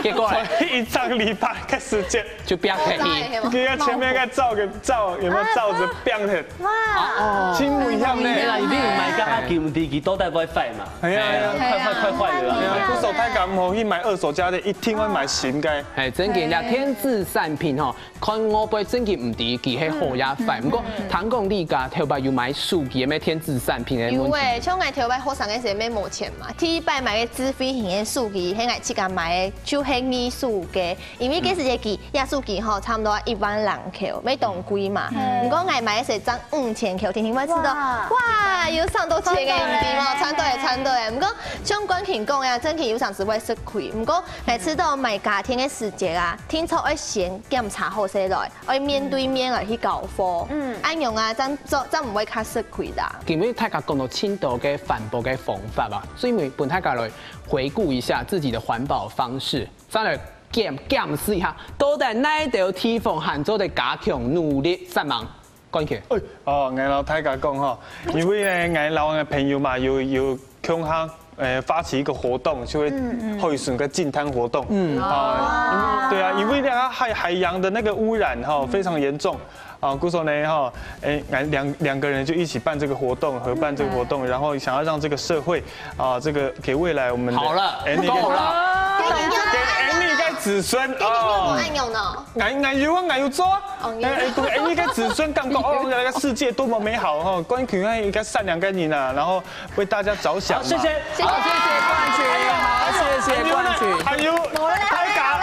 結果一張禮拜个時間，就變便宜。佢个前面个罩个罩有沒有罩子變黑？哇，真危險呢。你啦，一定買个阿金，你佢到底會壞嘛？哎呀哎呀快快快壞了哎呀，啊！不手太感冒，去買二手家電，一定會買新个。哎，真个，人家電子產品吼，看外背真个毋知佢係好也壞。毋過，聽講你家頭擺有買手機，有買電子產品个問題。有誒，像𠊎頭擺學生个時候，無錢嘛，第一擺買个智慧型个手機，係𠊎自家買个，就係二手个。因為該時節佢，這手機吼，差不多一萬零箍，無當貴嘛。毋過𠊎買个時候正五千箍，天天會試到，哇，有省到錢个，毋知無？賺到誒，賺到誒。毋過像冠群講呀，真个有常時會食虧。毋過每次到買家電个時節啊，定著愛先檢查好勢來。 愛面對面來去交貨，嗯，恁樣啊，正做正毋會較食虧啦。今日大家講到盡多个環保个方法啊，所以分大家來回顧一下自己的環保方式，再來檢檢視一下，到底哪兜地方還做得加強努力，煞猛。冠群。哦，𠊎摎大家講吼，因為呢，𠊎摎𠊎朋友嘛，有有共下 呃，發起一個活動，就會會選個淨灘活動。嗯，啊，因為對啊，因為那個海海洋的那個污染哈非常嚴重啊，故所呢哈，哎，兩兩個人就一起辦這個活動，合辦這個活動，然後想要讓這個社會啊，這個給未來我們的好了，哎那個夠了。給哎那個子孫你有哦，恁樣呢？哎哎有啊，哎有做啊，哦有哎哎哎那個子孫感覺哦，那個世界多麼美好哈，關於那個善良的你呢，然後為大家着想嘛。好，謝謝。好，謝謝冠群，好，謝謝冠群。還有，大家，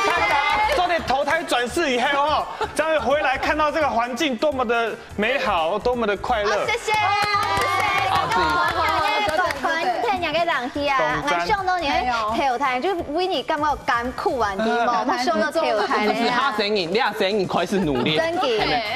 大家做得投胎轉世以後哦，將來回來看到這個環境多麼的美好，多麼的快樂。謝謝。好，自己看人家个冷氣啊，當讚還想到你个頭胎，就為你感覺艱苦啊，你無，想到頭胎你咧啊。下生日，你下生日開始努力。真个。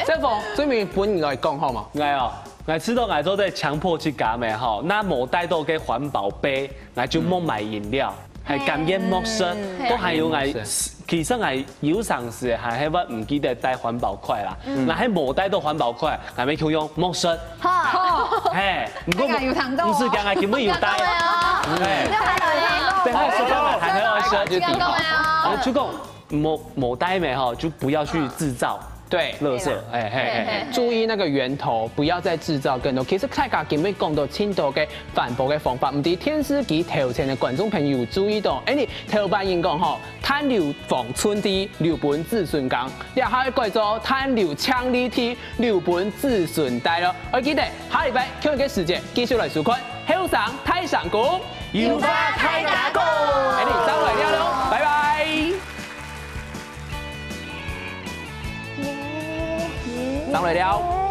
這封最尾分你來講好嗎？哎哦，𠊎知道𠊎做得強迫自家咩吼，那無帶到个環保杯，𠊎就莫買飲料，還甘願莫食，都還有𠊎，其實𠊎有常時還係會毋記得帶環保筷啦，那還無帶到環保筷，𠊎咪就用莫食，好，嘿，毋過大家有聽到哦毋係講𠊎根本有帶，嘿，等下食飯還係愛食，就知道。哦，就講無無帶咩吼，就不要去製造對。垃圾，哎嘿嘿嘿。注意那個源頭，不要再製造更多。其實大家今日講到盡多个環保个方法，毋知電視機頭前个觀眾朋友注意到，哎，你頭擺人講吼，碳留防寸地，留分子孫耕，這下改做碳留淨利地，留分子孫戴咯。愛記得下禮拜共一个時間繼續來收看《後生大聲公》，有話大家講。哎，你上來了咯，拜拜。上來了。